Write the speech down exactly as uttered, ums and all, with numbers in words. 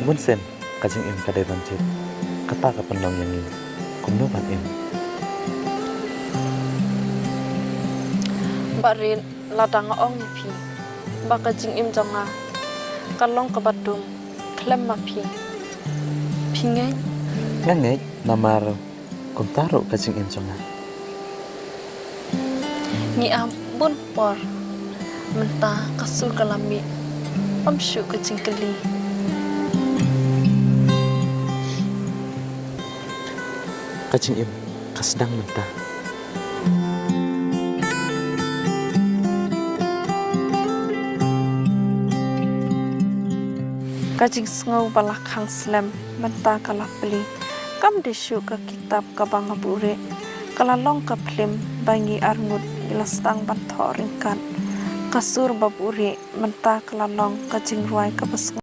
Bun sien ka jingim ka dei ban jied, kata ka pynlong ïa ngi kumno ban im. Barit, la dang ong ïa phi ba ka jingim jong nga ka long kaba dum khlem ma phi. Phi ngeit? Nga ngeit, namar kumta ruh ka jingim jong nga. Ngi ap bun por, mynta ka sur ka la mih, ym shuh ka jingkylli. Ka jingim ka sdang mynta. Ka jingsngew ba la khang slem mynta ka la plie. Kam dei shuh ka kitab kaba nga buhrieh, ka la long ka phlim ba ngi arngut ngi la sdang ban thoh ryngkat. Ka sur ba buhrieh mynta ka la long ka jingrwai kaba sngew.